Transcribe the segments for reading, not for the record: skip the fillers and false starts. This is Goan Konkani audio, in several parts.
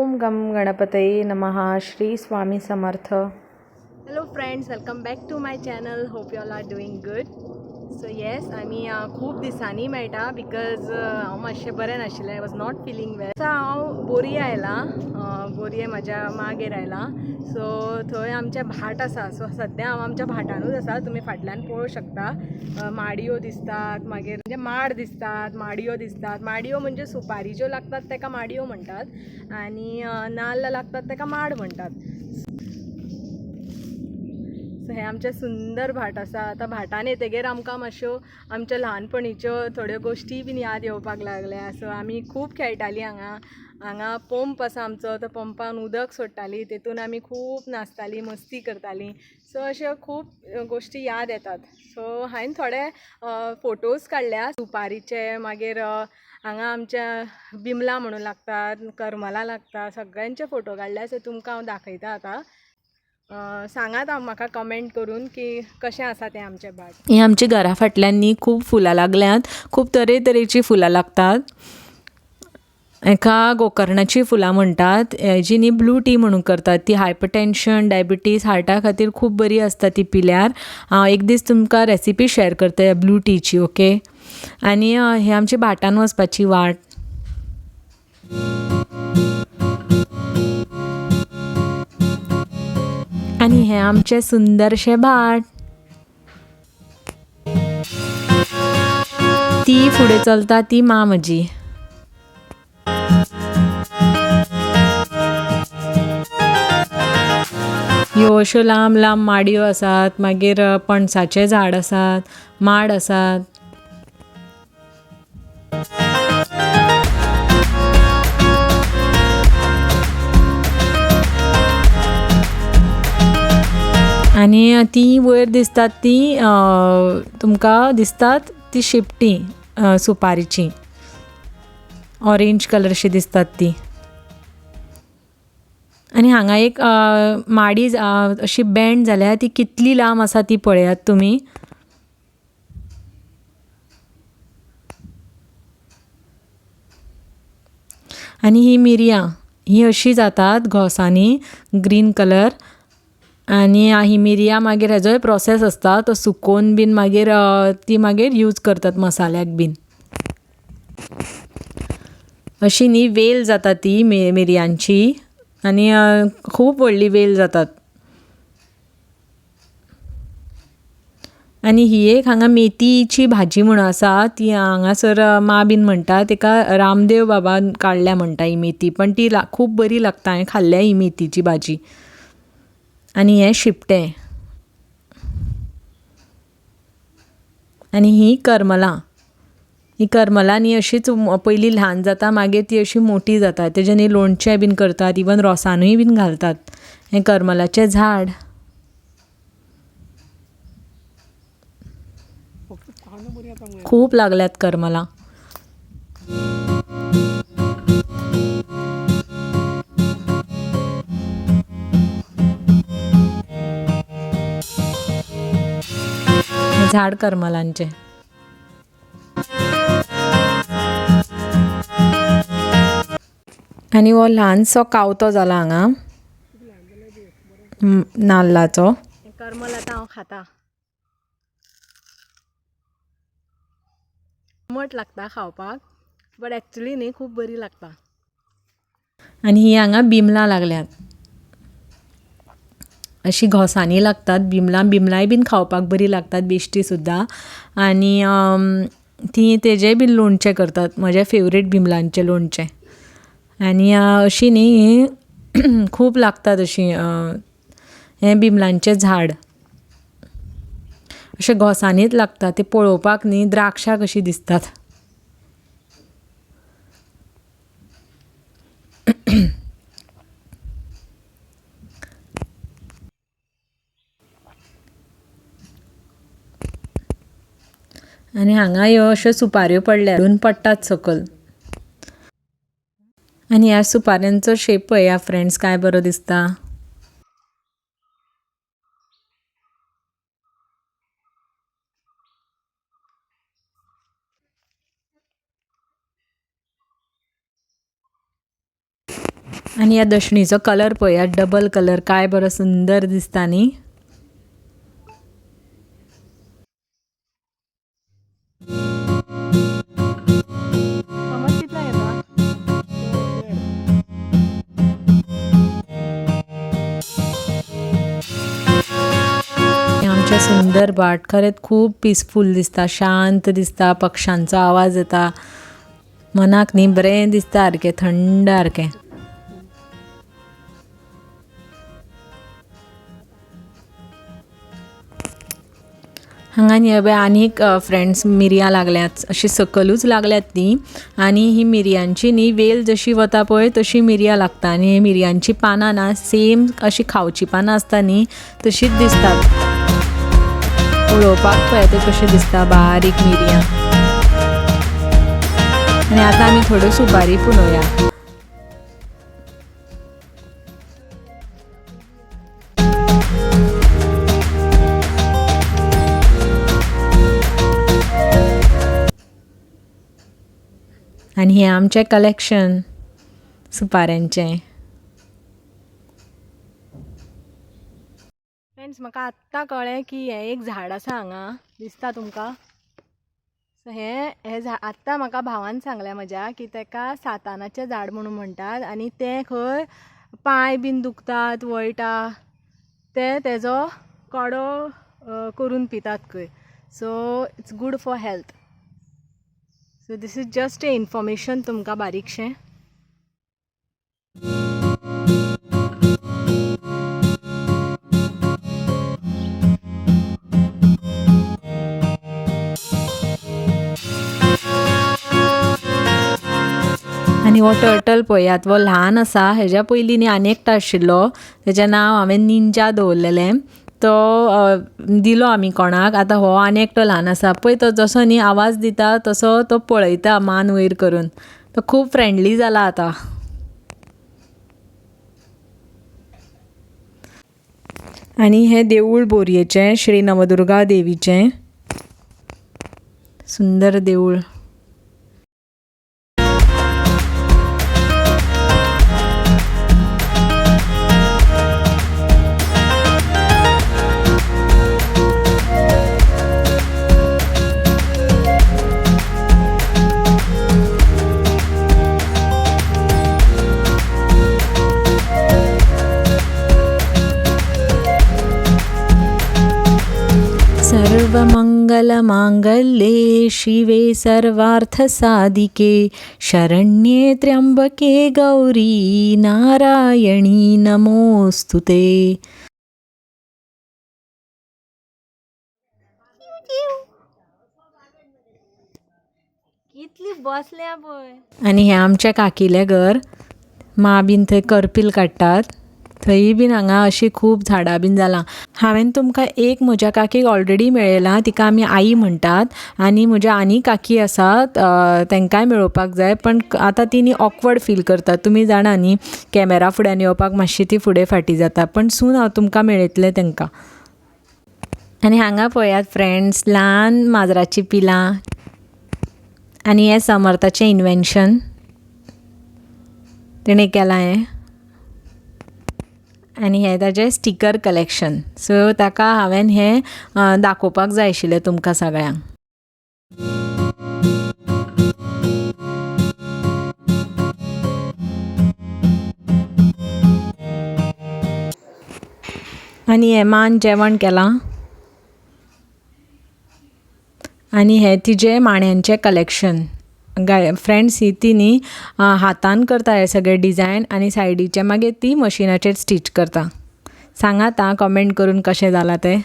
ओम गम गणपतये नमः. Shri Swami Samarth. Hello friends, welcome back to my channel. Hope you all are doing good. So yes, आमी खूब दिसांनी मेळटा because हांव मातशें बरें नाशिल्लें. I was not feeling well. So हांव बोरये आयलां, बोरये म्हज्या मागेर आयलां. सो थंय आमचें भाट आसा. सो सद्या हांव आमच्या भाटानूच आसा. तुमी फाटल्यान पळोवंक शकता, माडयो दिसतात, मागीर म्हणजे माड दिसतात, माडयो दिसतात. माडयो म्हणजे सुपारी ज्यो लागतात ताका माडयो म्हणटात आनी नाल्ल लागतात ताका माड म्हणटात. सो हें आमचें सुंदर भाट आसा. आतां भाटान येतगीर आमकां मातश्यो आमच्या ल्हानपणीच्यो थोड्यो गोश्टी बीन याद येवपाक लागल्या. सो आमी खूब खेळटालीं हांगा. हांगा पंप आसा आमचो, तो पंपान उदक सोडटालीं, तेतून आमी खूब नाचतालीं, मस्ती करतालीं. सो अश्यो खूब गोश्टी याद येतात. सो हांवें थोडे फोटोज काडल्या सुपारीचे, मागीर हांगा आमच्या बिमलां म्हणून लागतात, करमलां लागता, सगळ्यांचे फोटो काडल्या. सो तुमकां हांव दाखयता आतां. सांगात म्हाका कमेंट करून की कशें आसा तें आमचें भाट. ही आमच्या घरा फाटल्यान न्ही खूब फुलां लागल्यांत, खूब तरेतरेचीं फुलां लागतात. हेका गोकर्णाची फुलां म्हणटात. हेजी न्ही ब्लू टी म्हणून करतात. ती हायपरटेन्शन, डायबिटीज, हार्टा खातीर खूब बरी आसता ती पिल्यार. हांव एक दीस तुमकां रेसिपी शेअर करता ब्लू टीची, ओके. आनी हे आमची भाटान वचपाची वाट. आनी हें आमचें सुंदरशें भाट. ती फुडें चलता ती मां म्हजी. ह्यो अश्यो लांब लांब माडयो आसात, मागीर पणसाचें झाड आसात, माड आसात. आनी ती वयर दिसतात ती तुमकां दिसतात ती शेपटी सुपारीची, ऑरेंज कलरशी दिसतात ती. आनी हांगा एक माडी अशी बँड जाल्या, ती कितली लांब आसा ती पळयात तुमी. आनी ही मिरयां ही अशी जातात घोसांनी, ग्रीन कलर. आनी ही मिरयां मागीर हेजोय प्रोसेस आसता, तो सुकोवन बीन मागीर ती मागीर यूज करतात मसाल्याक बीन. अशी न्ही वेल जाता ती मिरयांची आनी खूब व्हडली वेल जातात. आनी ही एक हांगा मेथीची भाजी म्हणून आसा, ती हांगासर मां बीन म्हणटा तिका रामदेव बाबान काडल्या म्हणटा ही मेथी, पण ती खूब बरी लागता. हांवें खाल्ल्या ही मेथीची भाजी. आनी हें शिपटें. आनी ही करमलां. ही करमलां न्ही अशीच पयलीं ल्हान जाता, मागीर ती अशी मोटी जाता. तेजें न्ही लोणचें बीन करतात, इवन रोसानूय बीन घालतात. हें करमलाचें झाड. खूब लागल्यात करमलां. झाड करमलांचें. आनी हो ल्हानसो कावतो जाला हांगा नाल्लाचो. करमल आतां हांव खाता. आंबट लागता खावपाक, बट एक्चुली न्ही खूब बरी लागता. आनी ही हांगा बिमलां लागल्यात, अशी घोसांनी लागतात बिमलां. बिमलांय बीन खावपाक बरी लागतात, बेश्टी सुद्दां. आनी ती तेजेय बीन लोणचें करतात. म्हजें फेवरेट बिमलांचें लोणचें. आनी अशी न्ही खूब लागतात अशी. हें बिमलांचें झाड अशें घोसांनीच लागता. ते पळोवपाक न्ही द्राक्षां कशीं दिसतात. आनी हांगा ह्यो अश्यो सुपाऱ्यो पडल्या, पडटात सकयल. आनी ह्या सुपाऱ्यांचो शेप पळया फ्रेंड्स, काय बरो दिसता. आनी ह्या दशणीचो कलर पळयात, डबल कलर, काय बरो सुंदर दिसता न्ही. समज कितलो येता? आमचें सुंदर भाट खरेंच खूब पिसफूल दिसता, शांत दिसता, पक्षांचो आवाज येता, मनाक न्ही बरें दिसता, सारकें थंड सारकें. हांगा न्ही पळय आनीक फ्रेंड्स मिरयां लागल्यात, अशी सकलूच लागल्यात ती. आनी ही मिरयांची न्ही वेल जशी वता पळय तशी मिरयां लागता. आनी ही मिरयांची पानां ना सेम अशी खावची पानां आसता न्ही तशीच दिसतात. पळोवपाक पळय ते कशें दिसता, बारीक मिरयां. आनी आतां आमी थोड्यो सुपारी पुनोवया. आनी हें आमचें कलेक्शन सुपाऱ्यांचें. फ्रेंड्स, म्हाका आत्तां कळ्ळें की हें एक झाड आसा हांगा, दिसता तुमकां. सो हें झाड आत्तां म्हाका भावान सांगलें म्हज्या की तेका सातानाचें झाड म्हणून म्हणटात. आनी तें खंय पांय बीन दुखतात, वळटा, ते तेजो काडो करून पितात खंय. So it's good for health. So this is just a information तुमकां बारीकशें. आनी हो टर्टल पळयात, हो ल्हान आसा. हेज्या पयलीं न्ही आनी एकटो आशिल्लो, तेजें नांव हांवें निंजा दवरलेलें. तो दिलो आमी कोणाक. आतां हो आनी एकटो ल्हान आसा पळय, तो जसो न्ही आवाज दिता तसो तो पळयता मान वयर करून. तो खूब फ्रेंडली जाला आतां. आनी हें देवूळ बोरयेचें, श्री नवदुर्गा देवीचें सुंदर देवूळ. सर्वमंगलमांगल्ये शिवे सर्वार्थसाधिके शरण्ये त्र्यंबके गौरी नारायणी नमोस्तुते. कितली बसल्या पळय. आनी हें आमच्या काकीलें घर. मां बीन थंय कर्पील काडटात. थंय बीन हांगा अशी खूब झाडां बीन जालां. हांवें तुमकां एक म्हज्या काकीक ऑलरेडी मेळयलां, तिका आमी आई म्हणटात. आनी म्हज्या आनी काकी आसात, तांकांय मेळोवपाक जाय, पण आतां ती न्ही ऑकवर्ड फील करतात. तुमी जाणा न्ही, कॅमेरा फुड्यान येवपाक मातशी ती फुडें फाटीं जाता, पण सून हांव तुमकां मेळयतलें तांकां. आनी हांगा पळयात फ्रेंड्स, ल्हान माजराचीं पिलां. आनी हें समर्थाचें इन्वेन्शन तेणें केलां हें. आनी हें ताजें स्टिकर कलेक्शन. सो ताका हांवें हें दाखोवपाक जाय आशिल्लें तुमकां सगळ्यांक. आनी हेमान जेवण केलां. आनी हें तिजें माण्यांचें कलेक्शन. फ्रेंड्स ही ती न्ही हातान करता हे सगळे डिजायन, आनी सायडीचे मागीर ती मशिनाचेर स्टिच करता. सांगात आं कमेंट करून कशें जालां तें.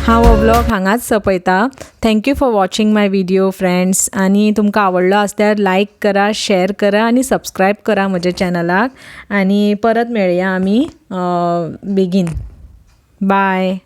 हा हो व्लॉग हांगाच सोंपयता. Thank you for watching my video, friends. आनी तुमकां आवडलो आसल्यार लायक करा, शेर करा आनी सबस्क्रायब करा म्हज्या चॅनलाक. आनी परत मेळया आमी बेगीन. बाय.